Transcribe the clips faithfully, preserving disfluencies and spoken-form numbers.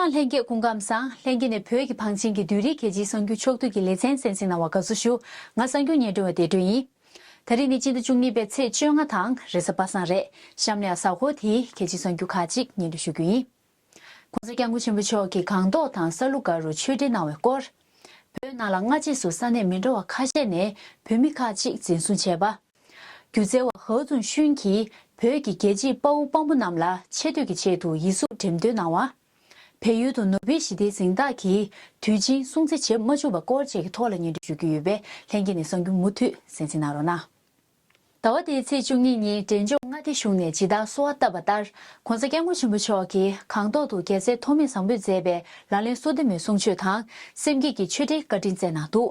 ལྷན་རྒྱས་སྐུ་ཁམས་བཟང་། ལྷན་རྒྱས་ནས་བོད་ཀྱི་བང་ཆེན་གྱི་བདུད་རིགས་རྒྱལ་སྤྱིའི་གསར་འགྱུར་ཕྱོགས་བསྡུས་ཀྱི་ལེ་ཚན་གསན་གཟིགས་གནང་བར་དགའ་བསུ་ཞུ། ང་གསར་འགྱུར་སྙན་སྒྲོན་པ་བདེ་སྒྲོན་ཡིན། ད་རིང་ནི་སྤྱི་ཟླ་བཅུ་གཉིས་པའི་ཚེས་བཅོ་ལྔ་དང་རེས་གཟའ་པ་སངས་རེད། གཤམ་ནས་གཟའ་འཁོར་དེའི་རྒྱལ་སྤྱིའི་གསར་འགྱུར་ཁག་ཅིག་སྙན་སྒྲོན་ཞུ་རྒྱུ་ཡིན། ྋགོང་ས་ྋསྐྱབས་མགོན་ཆེན་པོ་མཆོག་གིས་སྒང་ཏོག་དང་ས་ལུ་སྒར་རུ་ཆོས་འབྲེལ་གནང་བའི་སྐོར། བོད་ནང་ལ་སྔ་རྗེས་སུ་ས་གནས་མི་འདྲ་བ་ཁ་ཤས་ནས་བོད་མི་ཁག་ཅིག་འཛིན་བཟུང་བྱས་པ། སྒྱུ་རྩལ་བ་ཧའོ་ཙུང་ཤུན་གྱིས་བོད་ཀྱི་རྒྱལ་གཅེས་དཔའ་བོ་དཔའ་མོ་རྣམས་ལ་ཆེ་བསྟོད་ཀྱི་ཆེད་དུ་ཡིག་གཟུགས་འགྲེམས་སྟོན་གནང་བ། བལ་ཡུལ་དུ་ནོ་བེལ་ཞི་བདེའི་གཟེངས་རྟགས་ཀྱི་དུས་ཆེན་སྲུང་བརྩི་བྱེད་མ་བཅུག་པ་སྐོར་བཅས་ཀྱི་ཐོག་ལ་སྙན་སྒྲོན་ཞུ་རྒྱུ་ཡོད་པས། ལྷན་རྒྱས་ནས་གསར་འགྱུར་མུ་མཐུད་གསན་གཟིགས་གནང་རོགས་གནང་། ཟླ་བ་འདིའི་ཚེས་བཅུ་གཉིས་ཉིན་འབྲས་ལྗོངས་མངའ་སྡེ་གཞུང་ནས་ཇི་ལྟར་གསོལ་བ་བཏབ་པ་ལྟར། ྋགོང་ས་ྋསྐྱབས་མགོན་ཆེན་པོ་མཆོག་གིས་སྒང་ཏོག་ཏུ་རྒྱལ་སྲས་ཐོགས་མེད་བཟང་པོས་མཛད་པའི་ལག་ལེན་སོ་བདུན་མའི་གསུང་ཆོས་དང་སེམས་བསྐྱེད་ཀྱི་ཆོས་འབྲེལ་བཀའ་དྲིན་སྩལ་གནང་འདུག།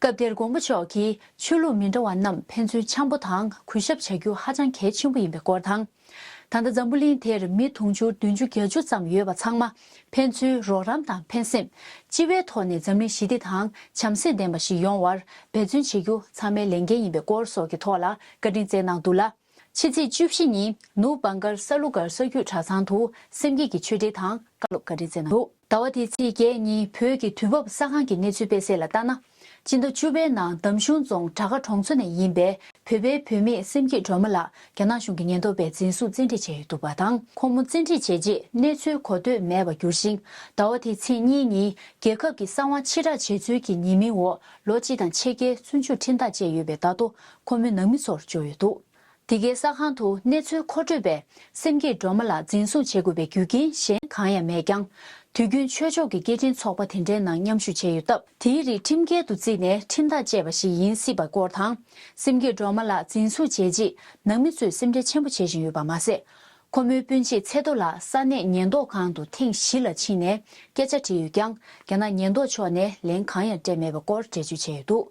སྐབས་དེར་མགོན་པོ་མཆོག་གིས་ཆོས་ལུགས་མི་འདྲ་བ་རྣམས་ཕན་ཚུན་འཆམ་པོ་དང་གུས་ཞབས་བྱ་རྒྱུ་ཧ་ཅང་གལ་ཆེན་པོ་ཡིན་པའི་སྐོར་དང་། ད་ལྟ་འཛམ་བུ་གླིང་དེར་མི་དུང་ཕྱུར་བདུན་ཅུ་བརྒྱད་ཅུ་ཙམ་ཡོད་པ་ཚང་མ་ཕན་ཚུན་རོགས་རམ་དང་ཕན་སེམས། སྤྱི་བའི་ཐོག་ནས་འཛམ་གླིང་ཞི་བདེ་དང་བྱམས་བརྩེ་ལྡན་པ་ཞིག་ཡོང་བར་འབད་བརྩོན་བྱེད་རྒྱུ་ཚང་མའི་ལས་འགན་ཡིན་པའི་སྐོར་སོགས་ཀྱི་ཐོག་ལ་བཀའ་དྲིན་སྩལ་གནང་འདུག་ལ། ཕྱི་ཚེས་བཅུ་བཞི་ཉིན་ནུབ་བྷང་གལ་ས་ལུ་སྒར་ས་རྒྱུད་གྲྭ་ཚང་དུ་སེམས་བསྐྱེད་ཀྱི་ཆོས་འབྲེལ་དང་བཀའ་སློབ་བཀའ་དྲིན་སྩལ་གནང་འདུག། ཟླ་བ་འདིའི་ཚེས་བརྒྱད་ཉིན་བོད་ཀྱི་དུས་བབ་གསར་ཁང་གི་གནས་ཚུལ་སྤེལ་གསལ་ལ་ལྟར་ན། སྤྱི་ཟླ་བཅུ་པའི་ནང་འདམ་གཞུང་རྫོང་བྲག་དཀར་གྲོང་ཚོ་ནས་ཡིན་པའི་བོད་པའི་བུད་མེད་སེམས་བསྐྱེད་སྒྲོལ་མ་ལགས་རྒྱ་ནག་གཞུང་གི་ཉེན་རྟོག་པས་འཛིན་བཟུང་བཙན་ཁྲིད་བྱས་ཡོད་འདུག་པ་དང་། ཁོང་མོ་བཙན་ཁྲིད་བྱས་རྗེས་གནས་ཚུལ་གོ་ཐོས་མེད་པར་གྱུར་ཞིང་། ཟླ་བ་དེའི་ཚེས་གཉིས་ཉིན་རྒྱལ་ཁབ་ཀྱི་གསང་བ་ཕྱིར་བསྒྲགས་བྱས་ཚུལ་གྱི་ཉེས་མིང་འོག་ལོ་གཅིག་དང་ཕྱེད་ཀའི་བཙོན་འཇུག་ཁྲིམས་ཐག་བཅད་ཡོད་པའི་ཟླ་རྡོ་ཁོ་མོའི་ནང་མི་ཚོར་བཅོལ་ཡོད་འདུག། འདི་གའི་གསར་ཁང་དུ་གནས་ཚུལ་མཁོ་སྤྲོད་པས་སེམས་བསྐྱེད་སྒྲོལ་མ་ལགས་འཛིན་བཟུང་བྱེད་དགོས་པའི་རྒྱུ་རྐྱེན་གཞན་གང་ཡང་མེད་ཀྱང་། དུས་རྒྱུན་ཆོས་ཕྱོགས་ཀྱི་སྐད་འཕྲིན་ཚོགས་པ་དེ་འདྲའི་ནང་མཉམ་ཞུགས་བྱས་ཡོད་སྟབས། དེའི་རིགས་ཁྲིམས་འགལ་དུ་བརྩིས་ནས་ཁྲིམས་ཐག་བཅད་པ་ཞིག་ཡིན་སྲིད་པ་སྐོར་དང་། སེམས་བསྐྱེད་སྒྲོལ་མ་ལགས་འཛིན་བཟུང་བྱས་རྗེས་ནང་མི་ཚོས་སེམས་ཁྲལ་ཆེན་པོ་བྱེད་བཞིན་ཡོད་པ་མ་ཟད། ཁོ་མོའི་སྤུན་མཆེད་ཚེ་རྡོ་ལགས་ས་གནས་ཉེན་རྟོག་ཁང་དུ་ཐེངས་བཞི་ལ་ཕྱིན་ནས་སྐད་ཆ་དྲིས་ཡོད་ཀྱང་། རྒྱ་ནག་ཉེན་རྟོག་ཕྱོགས་ནས་ལན་གང་ཡང་སྤྲད་མེད་པའི་སྐོར་འགྲེལ་བརྗོད་བྱས་ཡོད་འདུག།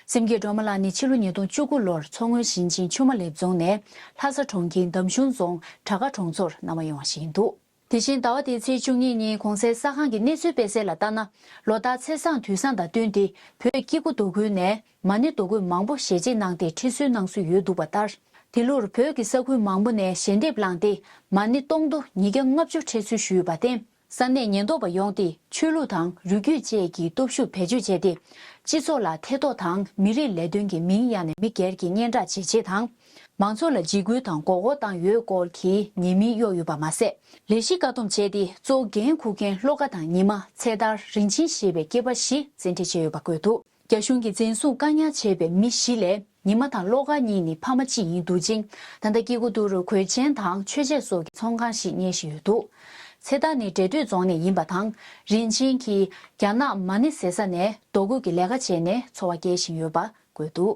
སེམས་བསྐྱེད་སྒྲོལ་མ་ལགས་ནི་ཕྱི་ལོ་ཉིས་སྟོང་བཅུ་དགུ་ལོར་མཚོ་སྔོན་ཞིང་ཆེན་ཆུ་དམར་ལེབ་རྫོང་ནས་ལྷ་ས་གྲོང་ཁྱེར་འདམ་གཞུང་རྫོང་བྲག་དཀར་གྲོང་ཚོར་གནང་བ་ཡོང་བ་ཞིག་ཡིན་འདུག། དེ་བཞིན་ཟླ་བ་འདིའི་ཚེས་བཅུ་གཉིས་ཉིན་གོང་གསལ་གསར་ཁང་གི་གནས་ཚུལ་སྤེལ་གསལ་ལ་ལྟར་ན། ལོ་ལྟར་ཚེས་བཟང་དུས་བཟང་དང་བསྟུན་ཏེ་བོད་སྐྱེ་རྒུ་མདོ་ཁུལ་ནས་མ་ཎི་རྡོ་བརྐོས་མང་པོ་ཞལ་འབྱེད་གནང་སྟེ་ཁྲི་གསོལ་གནང་སྲོལ་ཡོད་འདུག་པ་ལྟར། འདི་ལོར་བོད་ཀྱི་ས་ཁུལ་མང་པོ་ནས་ཞལ་འདེབས་བླངས་ཏེ་མ་ཎི་སྟོང་དུ་ཉིས་བརྒྱ་ལྔ་བཅུ་ཁྲི་གསོལ་ཞུས་ཡོད་པར་བརྟེན། ས་གནས་ཉེན་རྟོག་པ་ཡོངས་ཏེ་ཆོས་ལུགས་དང་རུས་རྒྱུད་བཅས་ཀྱི་སྟོབས་ཤུགས་བེད་སྤྱོད་བྱས་ཏེ། སྤྱི་ཚོགས་ལ་ཐེ་གཏོགས་དང་མི་རིགས་ལས་དོན་གྱི་མིང་གཡར་ནས་མི་སྒེར་གྱི་སྙན་གྲགས་བརྗེད་བྱེད་དང་། མང་ཚོགས་ལ་འཇིགས་སྐུལ་དང་མགོ་སྐོར་བཏང་ཡོད་སྐོར་གྱི་ཉེས་མིང་གཡོགས་ཡོད་པ་མ་ཟད། ལས་གཞི་བཀག་སྡོམ་བྱས་ཏེ་གཙོ་འགན་འཁུར་མཁན་བློ་དགའ་དང་ཉི་མ་ཚེ་ཐར་རིན་ཆེན་ཞེས་པའི་སྐྱེས་པ་བཞི་བཙན་ཁྲིད་བྱས་ཡོད་པ་བཀོད་འདུག། རྒྱ་གཞུང་གིས་འཛིན་བཟུང་བཀག་ཉར་བྱས་པའི་མི་བཞི་ལས་ཉི་མ་དང་བློ་དགའ་གཉིས་ནི་ཕ་མ་གཅིག་ཡིན་འདུག་ཅིང་། ད་ལྟ་སྐྱེ་རྒུ་མདོ་རུ་གོས་ཆེན་དང་མཆོད་ཆས་སོགས་ཀྱི་ཚོང་ཁང་ཞིག་གཉེར་བཞིན་ཡོད་འདུག། ཚེ་ཐར་ནི་འབྲས་སྟོད་རྫོང་ནས་ཡིན་པ་དང་། རིན་ཆེན་གྱིས་རྒྱ་ནག་མ་ཎི་ཟེར་ས་ནས་རྡོ་བརྐོས་ཀྱི་ལས་ཀ་བྱས་ནས་འཚོ་བ་སྐྱེལ་བཞིན་ཡོད་པ་བཀོད་འདུག།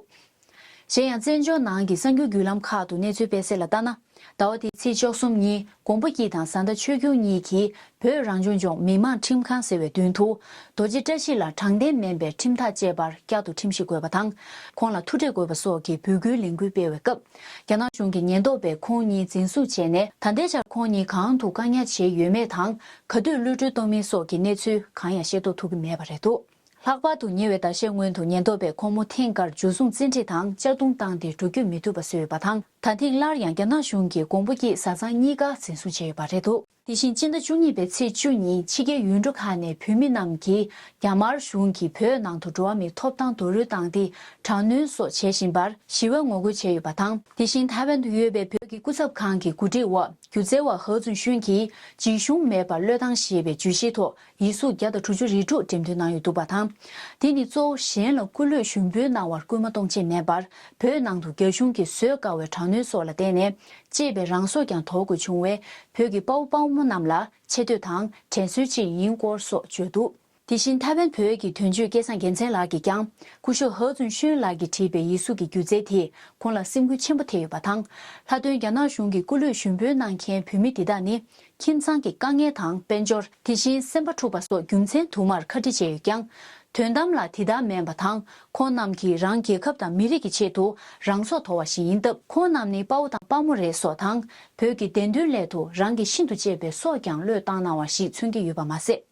གཞན་ཡང་། བཙན་བྱོལ་ནང་གི་གསར་འགྱུར་བརྒྱུད་ལམ་ཁག་ཏུ་གནས་ཚུལ་སྤེལ་གསལ་ལ་ལྟར་ན། ཟླ་བ་འདིའི་ཚེས་བཅུ་གསུམ་ཉིན་མགོན་པོ་སྐྱིད་དང་བཟའ་ཟླ་ཆོས་སྐྱོང་གཉིས་ཀྱིས་བོད་རང་སྐྱོང་ལྗོངས་མི་དམངས་ཁྲིམས་ཁང་ཟེར་བའི་མདུན་དུ། རྡོ་རྗེ་བཀྲ་ཤིས་ལ་དྲང་བདེན་མིན་པའི་ཁྲིམས་ཐག་བཅད་པར་བསྐྱར་དུ་ཁྲིམས་ཞིབ་དགོས་པ་དང་། ཁོང་ལ་ཐུག་འཕྲད་དགོས་པ་སོགས་ཀྱི་འབོད་སྐུལ་ལས་འགུལ་སྤེལ་བའི་སྐབས། རྒྱ་ནག་གཞུང་གི་ཉེན་རྟོག་པས་ཁོང་གཉིས་འཛིན་བཟུང་བྱས་ནས། ད་ལྟའི་ཆར་ཁོང་གཉིས་གང་དུ་བཀག་ཉར་བྱས་ཡོད་མེད་དང་། ག་དུས་གློད་གྲོལ་གཏོང་མིན་སོགས་ཀྱི་གནས་ཚུལ་གང་ཡང་ཤེས་རྟོགས་ཐུབ་ཀྱི་མེད་པ་རེད་འདུག། ལྷག་པར་དུ་ཉེ་བའི་ཟླ་ཤས་སྔོན་དུ་ཉེན་རྟོག་པས་ཁོང་མོ་ཐེངས་འགར་འཇུ་བཟུང་བཙན་ཁྲིད་དང་གཅར་རྡུང་བཏང་སྟེ་འགྲོ་སྐྱོད་མི་ཐུབ་པ་བཟོས་ཡོད་པ་དང་། ད་ཐེངས་སླར་ཡང་རྒྱ་ནག་གཞུང་གིས་མགོན་པོ་སྐྱིད་བཟའ་ཚང་གཉིས་ཀ་འཛིན་བཟུང་བྱས་ཡོད་པ་རེད་འདུག། དེ་བཞིན་སྤྱི་ཟླ་བཅུ་གཉིས་པའི་ཚེས་བཅུ་ཉིན་ཕྱི་རྒྱལ་ཡུལ་གྲུ་ཁག་ནས་བོད་མི་རྣམས་ཀྱིས་རྒྱ་དམར་གཞུང་གིས་བོད་ནང་དུ་འགྲོ་བ་མིའི་ཐོབ་ཐང་རྡོག་རོལ་བཏང་སྟེ་དྲག་གནོན་སོགས་བྱེད་བཞིན་པར་ཞི་བའི་ངོ་རྒོལ་བྱས་ཡོད་པ་དང་། དེ་བཞིན་ཐའེ་ཝན་དུ་ཡོད་པའི་བོད་ཀྱི་སྐུ་ཚབ་ཁང་གི་གོ་སྒྲིག་འོག་སྒྱུ་རྩལ་བ་ཧའོ་ཙུན་ཤུན་གྱིས་འཇིགས་ཞུམ་མེད་པར་བློས་བཏང་ཞེས་པའི་བརྗོད་གཞིའི་ཐོག་ཡིག་གཟུགས་བརྒྱ་དང་དྲུག་ཅུ་རེ་དྲུག་འགྲེམས་སྟོན་གནང་ཡོད་འདུག་པ་དང་། དེ་ནི་གཙོ་བོ་གཞན་ལ་སྐུ་ལུས་ཞུགས་འབུལ་གནང་བར་སྐུལ་མ་གཏོང་ཆེད་མིན་པར། བོད་ནང་དུ་རྒྱ་གཞུང་གིས་བཟོད་དཀའ་བའི་དྲག་གནོན་སོགས་ལ་བརྟེན་ནས་གཅེས་པའི་རང་སྲོག་ཀྱང་དོར་དགོས་བྱུང་བའི་བོད་ཀྱི་དཔའ་བོ་དཔའ་མོ་རྣམས་ལ་ཆེ་བསྟོད་དང་དྲན་གསོའི་ཆེད་ཡིན་སྐོར་སོགས་བརྗོད་འདུག། དེ་བཞིན་ཐའེ་ཝན་བོད་ཀྱི་དོན་གཅོད་སྐལ་བཟང་རྒྱལ་མཚན་ལགས་ཀྱིས་ཀྱང་། སྐུ་ཞབས་ཧའོ་ཙུན་ཤུན་ལགས་ཀྱིས་བྲིས་པའི་ཡིག་གཟུགས་ཀྱི་སྒྱུ་རྩལ་དེས་ཁོང་ལ་སེམས་འགུལ་ཆེན་པོ་ཐེབས་ཡོད་པ་དང་། ལྷག་དོན་རྒྱ་ནག་གཞུང་གིས་སྐུ་ལུས་ཞུགས་འབུལ་གནང་མཁན་བོད་མི་འདི་དག་ནི། ཁྱིམ་ཚང་གི་དཀའ་ངལ་དང་དཔལ་འབྱོར། དེ་བཞིན་སེམས་པ་འཁྲུགས་པ་སོགས་རྒྱུ་མཚན་དུ་མར་ཁ་འདྲི་བྱས་ཡོད་ཀྱང་། དོན་དམ་ལ་དེ་ལྟར་མིན་པ་དང་། ཁོང་རྣམས་ཀྱིས་རང་རྒྱལ་ཁབ་དང་མི་རིགས་ཀྱི་ཆེད་དུ་རང་སྲོག་དོར་བ་ཞིག་ཡིན་སྟབས། ཁོང་རྣམས་ནི་དཔའ་བོ་དང་དཔའ་མོ་རེད་སོགས་དང་། བོད་ཀྱི་བདེན་དོན་སླད་དུ་རང་གི་ཤིན་ཏུ་གཅེས་པའི་སྲོག་ཀྱང་བློས་བཏང་གནང་བ་ཞིག་མཚོན་གྱི་ཡོད་པ་མ་ཟད།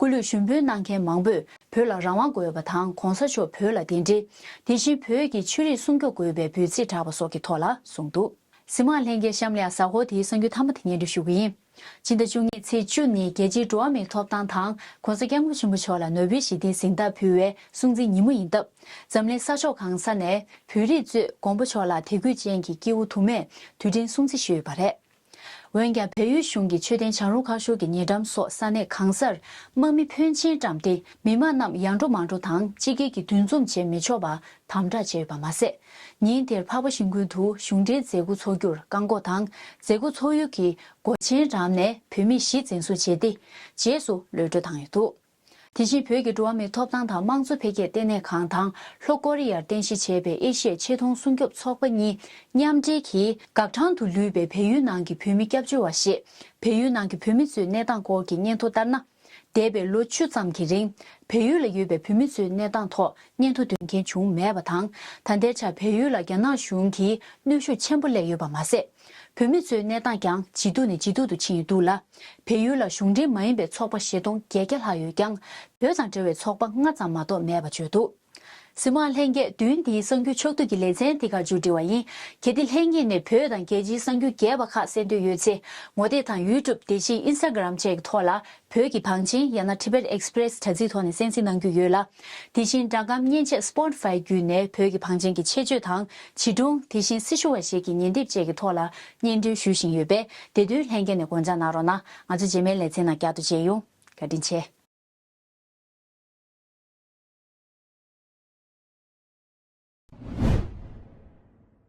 སྐུ་ལུས་ཞུགས་འབུལ་གནང་མཁན་མང་པོས་བོད་ལ་རང་དབང་དགོས་པ་དང་། ྋགོང་ས་མཆོག་བོད་ལ་གདན་འདྲེན། དེ་བཞིན་བོད་ཀྱི་ཆོས་རིག་སྲུང་སྐྱོབ་དགོས་པའི་འབོད་ཚིག་བསྒྲགས་པ་སོགས་ཀྱི་ཐོག་ལ་གསུངས་འདུག། གཟིགས་མང་ལྷན་རྒྱས་གཤམ་ལ་ཡང་གཟའ་འཁོར་དེའི་གསར་འགྱུར་དང་པོ་དེ་སྙན་སྒྲོན་ཞུ་གི་ཡིན། ཕྱི་ཟླ་བཅུ་གཉིས་ཚེས་བཅུ་ནི་རྒྱལ་སྤྱིའི་འགྲོ་བ་མིའི་ཐོབ་ཐང་དང་གོང་ས་སྐྱབས་མགོན་ཆེན་པོ་མཆོག་ལ་ནོ་བེལ་ཞི་བདེའི་གཟེངས་རྟགས་ཕུལ་བའི་སྲུང་བརྩིའི་ཉིན་མོ་ཡིན་སྟབས། འཛམ་གླིང་ས་ཕྱོགས་གང་ས་ནས་བོད་རིགས་གཙོས་མགོན་པོ་མཆོག་ལ་དད་གུས་ཅན་གྱི་སྐྱེ་བོ་དུ་མས་དུས་དྲན་སྲུང་བརྩི་ཞུས་ཡོད་པ་རེད། འོན་ཀྱང་བལ་ཡུལ་གཞུང་གིས་མཆོད་རྟེན་བྱང་རུ་ཁ་ཤོར་གྱི་ཉེ་འགྲམ་སོགས་ས་གནས་གང་སར་དམག་མི་ཕོན་ཆེན་བཀྲམ་སྟེ། མི་མང་རྣམས་ཡར་འགྲོ་མར་འགྲོ་དང་སྤྱི་སྒེར་གྱི་འདུ་འཛོམས་བྱེད་མི་ཆོག་པ་དམ་དྲག་བྱས་ཡོད་པ་མ་ཟད། ཉིན་དེར་འཕགས་པ་ཤིང་ཀུན་དུ་གཞུང་འབྲེལ་མཛད་སྒོ་འཚོགས་རྒྱུར་བཀག་འགོག་དང་། མཛད་སྒོ་འཚོགས་ཡུལ་གྱི་སྒོ་ཆེན་འགྲམ་ནས་བོད་མི་བཞི་འཛིན་བཟུང་བྱས་ཏེ། རྗེས་སུ་གློད་བཀྲོལ་བཏང་ཡོད་འདུག་དེ་བཞིན་བོད་ཀྱི་འགྲོ་བ་མིའི་ཐོབ་ཐང་དང་དམངས་གཙོ་འཕེལ་རྒྱས་ལྟེ་གནས་ཁང་དང་ལྷོ་ཀོ་རི་ཡར་རྟེན་གཞི་བྱས་པའི་ཨེ་ཤི་ཡའི་ཆེ་མཐོང་སྲུང་སྐྱོབ་ཚོགས་པ་གཉིས་མཉམ་འབྲེལ་གྱིས། འགག་འཕྲང་དུ་ལུས་པའི་བལ་ཡུལ་ནང་གི་བོད་མི་སྐྱབས་བཅོལ་བ་ཞེས་བལ་ཡུལ་ནང་གི་བོད་མི་ཚོའི་གནས་སྟངས་སྐོར་གྱི་སྙན་ཐོ་ལྟར་ན། འདས་པའི་ལོ་བཅུ་ཙམ་གྱི་རིང་། བལ་ཡུལ་ལ་ཡོད་པའི་བོད་མི་ཚོའི་གནས་སྟངས་ཐོག་སྙན་ཐོ་འདོན་མཁན་བྱུང་མེད་པ་དང་། ད་ལྟའི་ཆར་བལ་ཡུལ་ལ་རྒྱ་ནག་གཞུང་གིས་གནོན་ཤུགས་ཆེན་པོ་སླེབས་ཡོད་པ་མ་ཟད། བོད་མི་ཚོའི་གནས་སྟངས་ཀྱང་ཇེ་སྡུག་ནས་ཇེ་སྡུག་ཏུ་ཕྱིན་ཡོད་འདུག་ལ། བལ་ཡུལ་ལ་གཞུང་འབྲེལ་མ་ཡིན་པའི་ཚོགས་པ་བཞི་སྟོང་བརྒྱད་བརྒྱ་ལྷག་ཡོད་ཀྱང་། བོད་དང་འབྲེལ་བའི་ཚོགས་པ་ལྔ་ཙམ་མ་གཏོགས་མེད་པ་བརྗོད་འདུག་གཟིགས་མང་ལྷན་རྒྱས། བདུན་འདིའི་གསར་འགྱུར་ཕྱོགས་བསྡུས་ཀྱི་ལེ་ཚན་འདི་ག་མཇུག་སྒྲིལ་བ་ཡིན། གལ་ཏེ་ལྷན་རྒྱས་ནས་བོད་དང་རྒྱལ་སྤྱིའི་གསར་འགྱུར་རྒྱས་པ་ཁག་གསན་འདོད་ཡོད་ཚེ། ངོ་དེབ་དང་ཡུ་ཊུབ། དེ་བཞིན་ཨིན་སི་ཊ་གྷི་རམ་བཅས་ཀྱི་ཐོག་ལ། བོད་ཀྱི་བང་ཆེན་ཡང་ན་Tibet Express དྲ་ཚིགས་ཐོག་ནས་གསན་གཟིགས་གནང་རྒྱུ་ཡོད་ལ། དེ་བཞིན་སྒྲ་སྒམ་མཉེན་ཆས་Spotify་བརྒྱུད་ནས་བོད་ཀྱི་བང་ཆེན་གྱི་ཆེད་བརྗོད་དང་བྱིས་སྒྲུང་། དེ་བཞིན་སྲི་ཞུ་བ་ཞིག་གི་ཉིན་དེབ་བཅས་ཀྱི་ཐོག་ལ་སྙན་སྒྲོན་ཞུ་བཞིན་ཡོད་པས། དེ་དུས་ལྷན་རྒྱས་ནས་དགོངས་འཇགས་གནང་རོགས་གནང་། ང་ཚོ་རྗེས་མའི་ལེ་ཚན་ནང་བསྐྱར་དུ་མཇལ་ཡོང་། བཀའ་དྲིན་ཆེ།